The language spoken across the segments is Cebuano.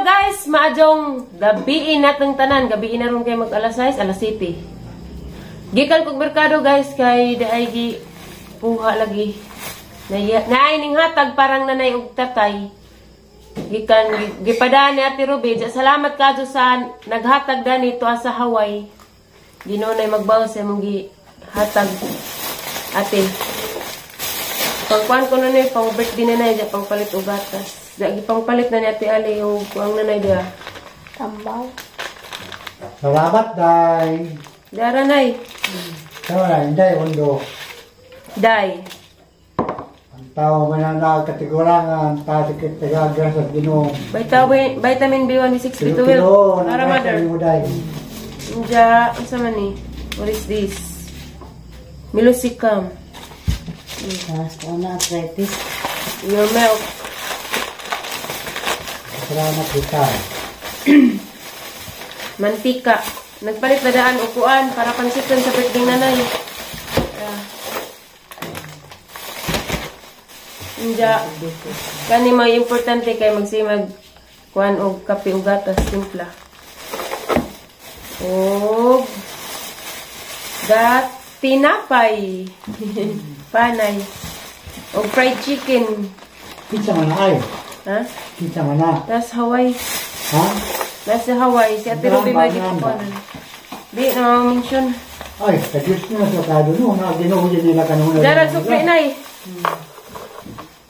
Hello guys, maadjong gabiin natong tanan, gabiin na ron kay mag alas 6, alas 7. Gikan kog merkado guys kay daay gi kuha lagi. Naay ning hatag parang nanay og tatay. Gikan gipadaan ni Ate Ruby. Salamat kadto sa naghatag dani to sa Hawaii. Ginoo nay magbaw sa imong gihatag, ate. Pangkuan ko na ni pang birthday na nay, pang palit og gatas. Di pang palit na ni Ate Ali og kuang nanay dia. Tambaw. Salamat, Day. Dara nay. Sama na, hindi, undo. Day. Ang tao man na katigulangan, tasikit tagagas at Ginoo. Vitamin vitamin B1, B6, B12. Kilo, Para mother. Mo, Day. Inja, unsa man ni? What is this? Meloxicam. Taas ko na arthritis. Your milk. Salamat, kita. Mantika. Nagpalit na daan upuan para pansitan sa birthday nanay. Ah. Inja. Kani mga importante kay magsimag kuan og kape og gatas timpla. Og gat tinapay. Panay. Og fried chicken. Kinsa man na ay? Ha? Kinsa man na? Tas Hawaii. Ha? Nasa Hawaii. Si Ate Ruby Ba, may ba, gipukuanan. Di, na mention. Ay, sa Diyos na sa kado no, na Ginoo din nila kanuna. Dara, sukli na eh.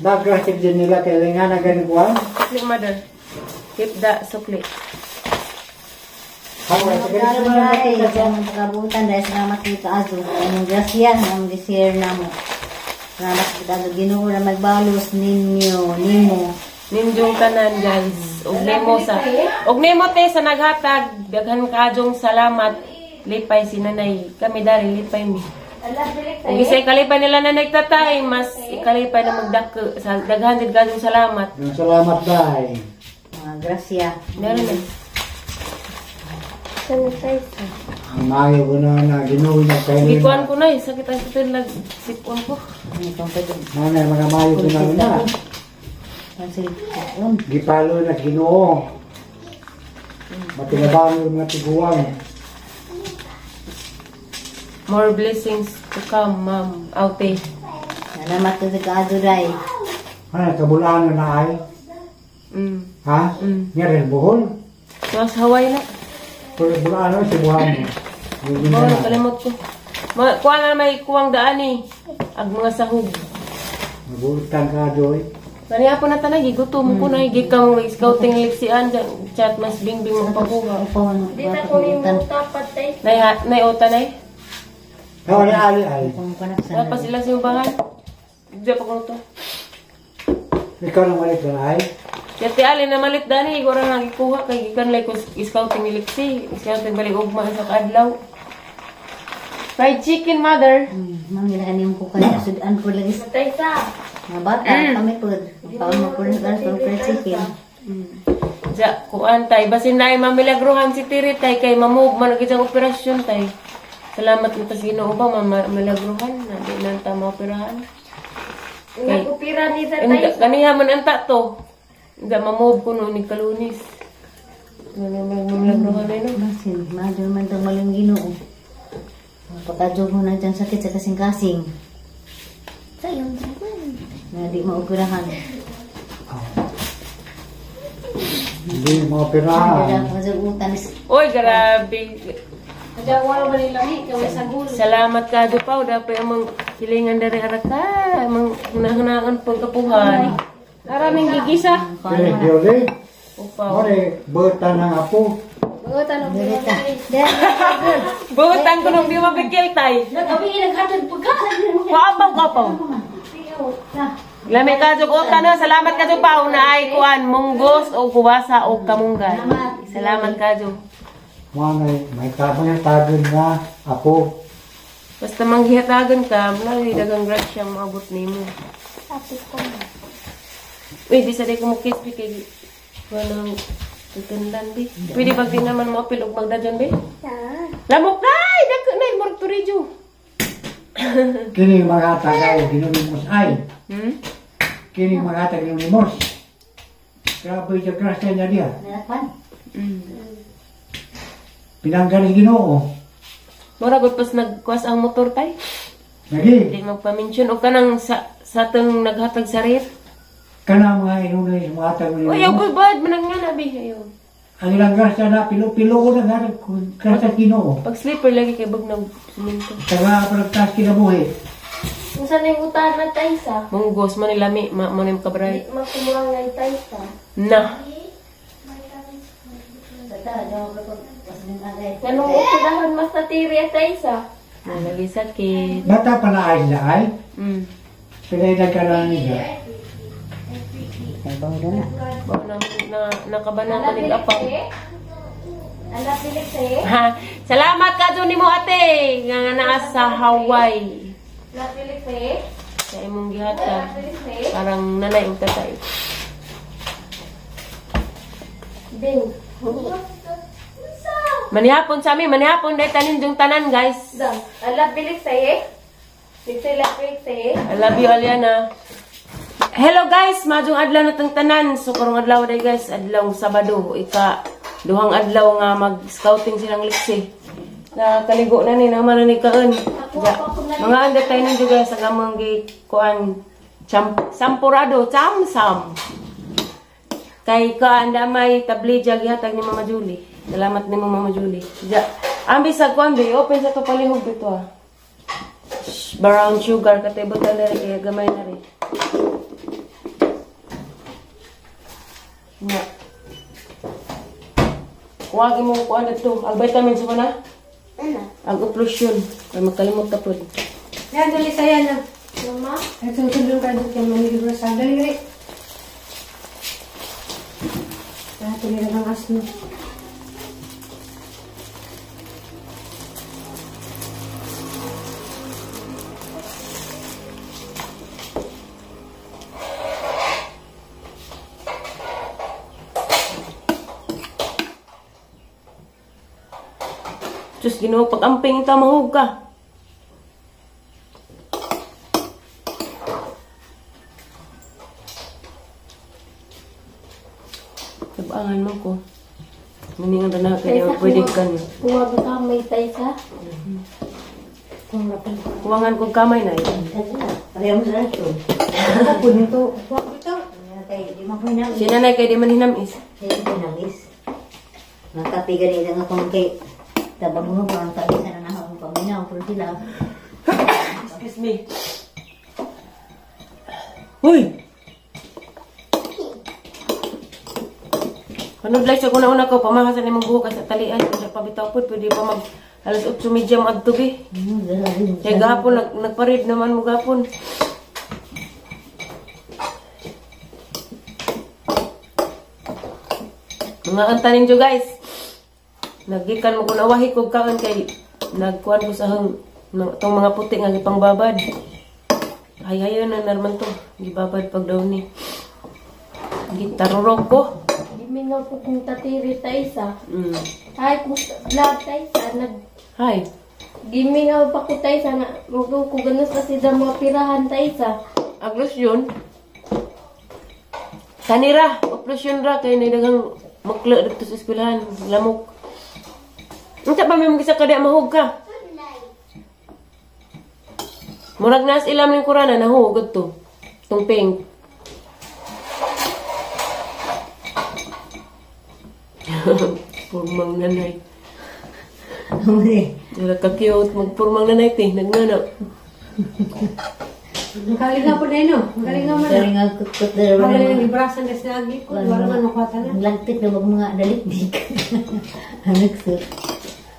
Nagrasip din nila kailangan na ganun kuha. Sukli, mother. Keep the sukli. Hawaii, sa ganun Salamat man na dahil sa among pagkabutan dahil salamat kay Kaazo. Among grasya among gi-share namo. Salamat kay Kaazo. Ginoo na magbalos ninyo, nimo. Ninjong tanan, guys. Og nemo sa og nemo te sa naghatag. Daghan kaadjong salamat. Lipay si nanay. Kami dari lipay mi. Ug isay kalipay nila na nagtatay, mas ikalipay na magdako. Sa daghan jud kaadjong salamat. Salamat, Day. Mga grasya. Meron na. Sanitizer. Ang maayo ko na na Ginoo na kayo. Gikuan ko na eh. Sakit ang sakit lag sipon ko. Ano itong pwede? Nanay, mga maayo ko na na. Pansilipon. Gipalo na Ginoo. Matinabang yung mga tiguang. More blessings to come, ma'am. Aute. Salamat kay Kaazo dahil. Ano, kabulaan na ay? Ha? Nga rin buhol? So, sa Hawaii na. Pero bulaan na si buhan mo. Oh, nakalimot ko. Kuha na may kuwang daan eh. Ag mga sahog. Mabutan ka, Joy. Kaniya po na tanay, gigutom ko na. Gikang may scouting liksian. Chat mas bingbing mo pakuha. Dito ko ni mo tapat tay. Nay, ha, nay, ota nay. Tawa ni Ali ay. Wala pa sila sa bahay. Diya pa ko to. Ikaw na malit na ay? Kaya ti Ali na malit dani, igora nga gikuha kay gikan like scouting ni Liksi. Scouting balik ugma sa kaadlaw. Fried chicken, mother. Mangila ka niyong kukan. Sudan po lagi. Matay sa. Mga bata, kami po. Paon mo po rin sa fried chicken. Ja, kuan tay. Basin na ay mamilagrohan si Tiri tay kay mamove man ang operasyon tay. Salamat na tas Ginoo ba mamilagrohan na di na ta maoperahan. Nag-upira ni sa tay. Kaniha man anta to. Hindi mamove ko no ni kalunis. Mamilagrohan ay no. Basin, madyo man itong maling Ginoo. Pagkadyo mo na dyan sakit sa kasing-kasing. Na di maoperahan. Hindi mo operahan. Oy, grabe. Salamat ka do pa. Dapat among hilingan dari araka. Among hunahunaan pong kapuhan. Araming gigisa. Kaya, Joy. Upaw. More, butan ng apo. Butan ko nung di mabigil tay. Kapaw, kapaw. Lami ka jud ota no. Salamat ka jud pa na ay kuan munggos o kuwasa o kamunggay. Salamat ka jud. Mga may tabang tagod na apo. Basta manghihatagan ka, wala dagang grasya maabot nimo. Uy, di sa di ko mo kiss kay walang tutundan di. Pwede pag di naman maapil og magdadyan be? Lamok kay dako na murag turidyo. Kini mga tagay ginunimos ay. Kini mga tagay ginunimos. Grabe sa grasya niya diya. Nalapan. Pinanggal Ginoo. Mura gud pas nagkuwas ang motor tay. Lagi. Di magpa-mention og kanang sa teng naghatag sa ref. Kana mga inunay mga hatag mo. Oy, ayaw ko bad manang nga nabi ayo. Ang ilang grasya na pilo-pilo ko na nga grasya Ginoo. Pag sleeper lagi kay bag nag siminto. Taga palagtas kinabuhi. Unsa na yung utana Taysa? Munggos man ni lami, ma mo ni kabray. Di makumuha ngay Taysa. Na. Ganong upirahan mas natiri Taysa. Na lagi sakit. Bata pa na ay sila ay. Pinaidag ka na nila. Ay, bawo na. Bawo na na nakabana ka ning apaw. Ala Felix eh. Ha, salamat ka dun nimo ate nga nga naa sa Hawaii. Ala Felix eh. Sa imong gihatag. Ala Felix eh. Parang nanay ug tatay. Bing. Manihapon sa amin, manihapon dahil tanin yung tanan, guys. Da. Ala Felix eh. Ala Felix eh. I love you, Aliana. Hello guys, majong adlaw na tong tanan. So karong adlaw day guys, adlaw Sabado, ika duhang adlaw nga mag-scouting silang liksi. Nakaligo na ni naman na ni kaon. Mga anda tayo ninyo guys, ang among gi kuan sampurado, chamsam. Kay kaan damay tablidya gihatag ni Mama Julie. Salamat ni Mama Julie. Ja, ambi sa kuan be, open sa to palihog dito ah. Brown sugar katay butan na rin, kaya gamay na rin. Nga. Kuwagi mo kuan dito. Ang vitamins mo na? Ano? Ang uplusyon. Kaya magkalimot ka po. Yan, dali saya na. Mama. Ay, tutulong ka dito kay Mami Rosa. Dali, dali. Ah, tuloy na ng asno. Diyos, Ginoo, pag-amping ito, mahug ka. Tabangan mo ko. Maningan na na, kaya pwede ka niyo. Kuwag ka may Taysa. Kuwangan kong kamay na yun. Pareho mo sa ito. Ako nito. Huwag ito. Si nanay kay di man hinamis. Hindi ko hinamis. Mga kape ganito nga kung kay tabang mo parang tabi sa nanahong paminaw pero sila. Excuse me. Uy! Panudlay sa una-una ko, pamahasan ni mong buhok sa talian. Kung sa pabitaw po, pwede pa mag alas 8:30 mo adto eh. Kaya gahapon, nagparid naman mo gahapon. Mga anta ninyo guys. Nagikan mo kung awahi ko kaon kay nagkuan ko sa hang tong mga puti nga gipangbabad. Hay hayo na narman to, gibabad pag daw ni. Gitarurok ko. Gimingaw ko kung tatiri Taysa. Ay, kung vlog Taysa nag Hi. Gimingaw pa ko Taysa nga mugo ko ganos kasi da mga pirahan Taysa. Aglos yun. Kanira, oplusyon ra kay naidaghang makla dito sa eskwelahan, lamok. Unsa pa may magisa ka di mahug ka? Murag nas ilam ning kurana nahugod to. Tong pink. Purmang nanay. Dira ka cute magpurmang nanay te, nagngana. Magaling nga po na yun, no? Magaling nga man. Magaling nga kutkut na naman. Magaling ang ibrasan na sinagi ko. Wala man makuha na. Lagtik na wag mga dalikdik. Anak so.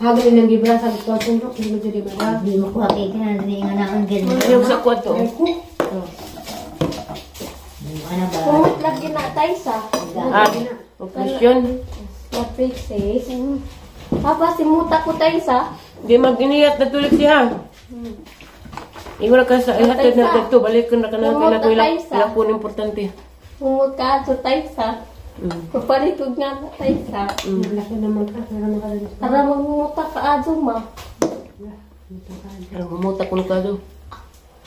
Hagin ang gibrasan ko itong rock. Hindi mo dyan iba. Hindi mo kuha kay ka. Hindi nga naon ganyan. Yung sa kwarto. Ay ko. Ano ba? Kumot lagi na Taysa. Ah, oplusyon. Matrix eh. Papa, simuta ko Taysa. Di mag-iniyat na tulik siya. Ingon ka sa ihatid na dito, balik ko na ka na Humot ko na ila po importante. Humot ka ato Taysa. Papalitog nga ka Taysa. Laki naman ka. Meron na ka rin. Para magmuta ka ato ma. Pero humuta ko ka do.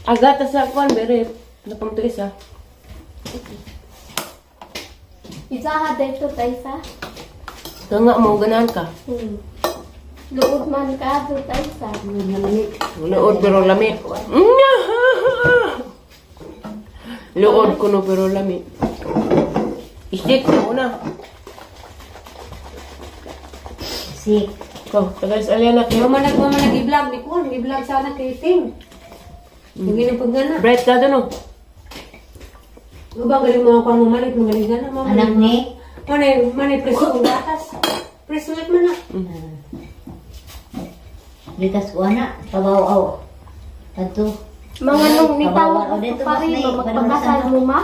Agata sa kwan bere, napang to isa. Isaha dito Taysa. Ka nga mo ganahan ka. Luod man ka do Taysa. Luod pero lami. Luod kuno pero lami. Isik na una. Sik. Ko, tagas alya na kayo. Mama nag-i-vlog ni Kuan, i-vlog sana kay Ting. Hindi na paggana. Bright ka doon, oh. Ubang galing mga kuan mo malit, magaling gana mama. Anak ni? Manay preso ang gatas. Preso man na. Likas ko ana, pabaw-aw. Kadto. Mga nung nitawag ko pa rin, magpakasal mo ma?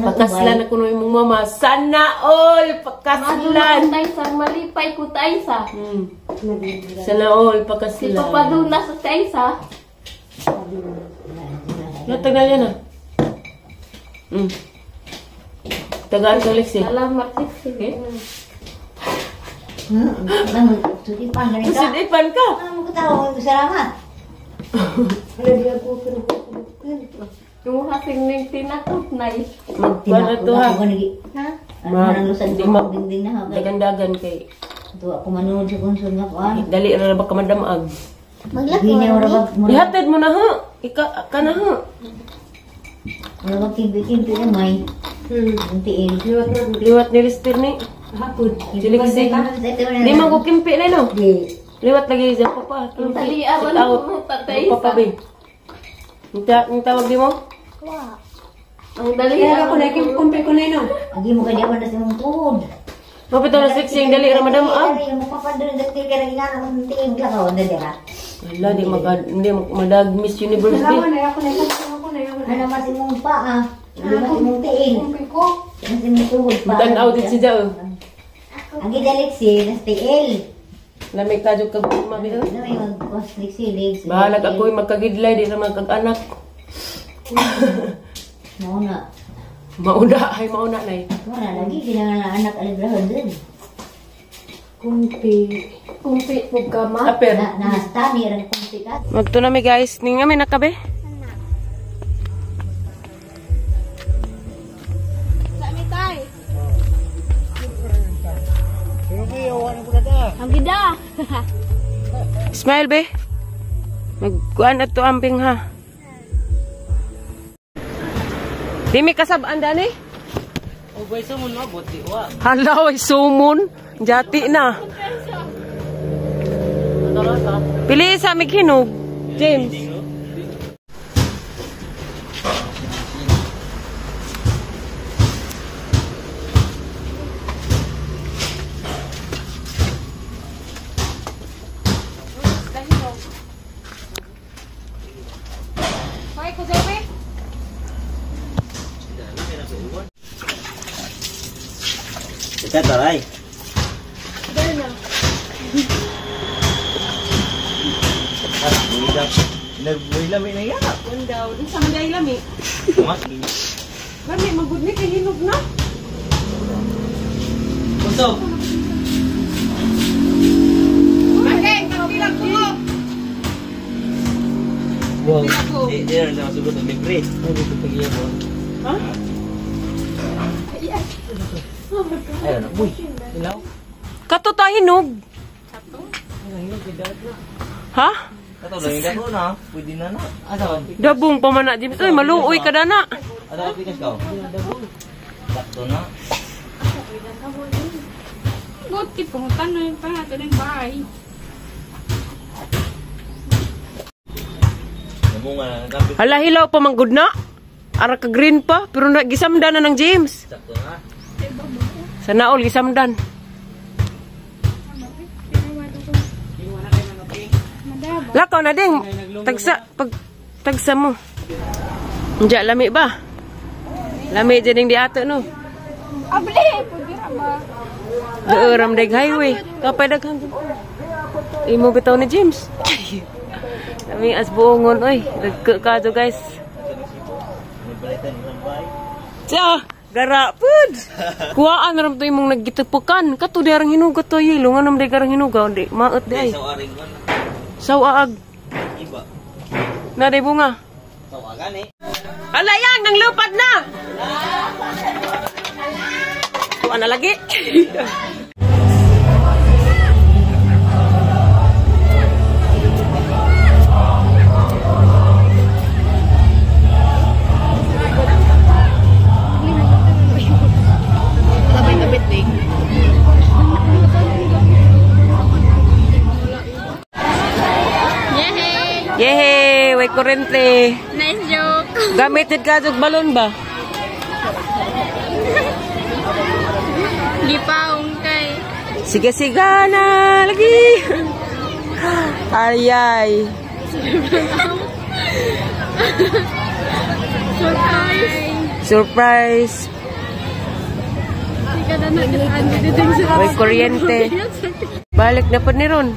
Pakaslan ako nung imong mama. Sana all! Pakaslan! Maduna ko Taysa, malipay ko Taysa. Sana all, pakaslan. Si Papaduna sa Taysa. Natagal yan ah. Tagaan ka, Lexi. Salamat, Lexi. Sudipan ka. Sudipan ka! Salamat. Yung hasing ning tinakot na eh. Magkuhan to ha. Dagan-dagan Dagan-dagan kay. Ito ako manood sa konsol nga kuan. Dali ra ba ka madamag? Maglako. Ihatid mo na ha. Ika ka na ha. Mura bag kimpi-kimpi na may. Untiin. Liwat ni Lister ni. Hapon. Siliksi. Di man ko kimpi na no. Liwat lagi sa papa. Dali awan mo tatay. Papa be. Ang tawag di mo? Ang dali Kaya ako na kimpi ko na no. Agi mo kay di na sa imong tuhod. Mapito na sexy dali ra madam ah. Wala di mag hindi madag Miss Universe di. Ako na ako na ako na. Ano mas imong paa? Ano mas imong tiil? Mas imong tuhod pa. Tan-aw din si Jao. Ang gidaliksi nas tiil. Lamig ka jud kag mabi. Lamig mag-liksi. Bahalag ako'y magkagidlay di ra magkag-anak. Mauna. Mauna ay mauna nay. Mauna lagi kinahanglan anak alibrahon din. Kumpi. Kumpi pug ka ma. Aper. Na nastani ra kumpi ka. Magto na mi guys, ning mi nakabe. Sa mi tay. Ang gida. Smile be. Magkuan adto amping ha. Di mi kasab-an dani? O boy sumon mo buti wa. Hala oy sumon, jati na. Pili sa mig hinog, James. Taray. Nagbuilami na yan. Wandaw, di sa manday lami. Lami magud ni kay hinog na. Busog. Okay, pagbilang ko. Wow. Di di na masugod ang libre. Ha? Ayun, uy. Ilaw. Kato ta hinog. Ha? Kato lang yung na. Pwede na na. Asa ka? Dabong pa man na, James. Uy, maluoy ka na na. Asa ka pikas ka? Sakto na. Buti pumunta na yung pangato ng bahay. Hala, hilaw pa man gud na. Ara ka green pa, pero na gisamdan na ng James. Sakto na. Sana all gisamdan. Lakaw na ding. Tagsa pag tagsa mo. Unja lami ba? Lami dyan di ato no. Abli, pwede ra ba? Dooram deg highway. Kapay daghan. Imo bitaw ni James. Lami as buongon oy. Nagka ka do guys. Tiya, gara pud. Kuhaan ram to imong naggitupukan. Kato di arang hinuga to yelo nganam di garang hinuga di maot di ay. Saw aag. Iba. Na di bunga. Saw agan eh. Alayang nang lupad na. Laruan na lagi. Yay! Yehey! Way kurente. Nice joke. Gamit jud ka og balon ba? Gipaong kay. Sige, siga na lagi. Ayay. Surprise. Surprise. May kuryente. Balik na po ni Ron.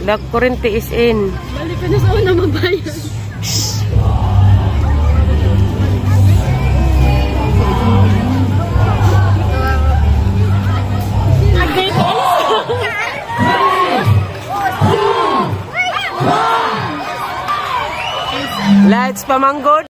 The kuryente is in. Balik ka na sa una mabayad. Lights pamanggod.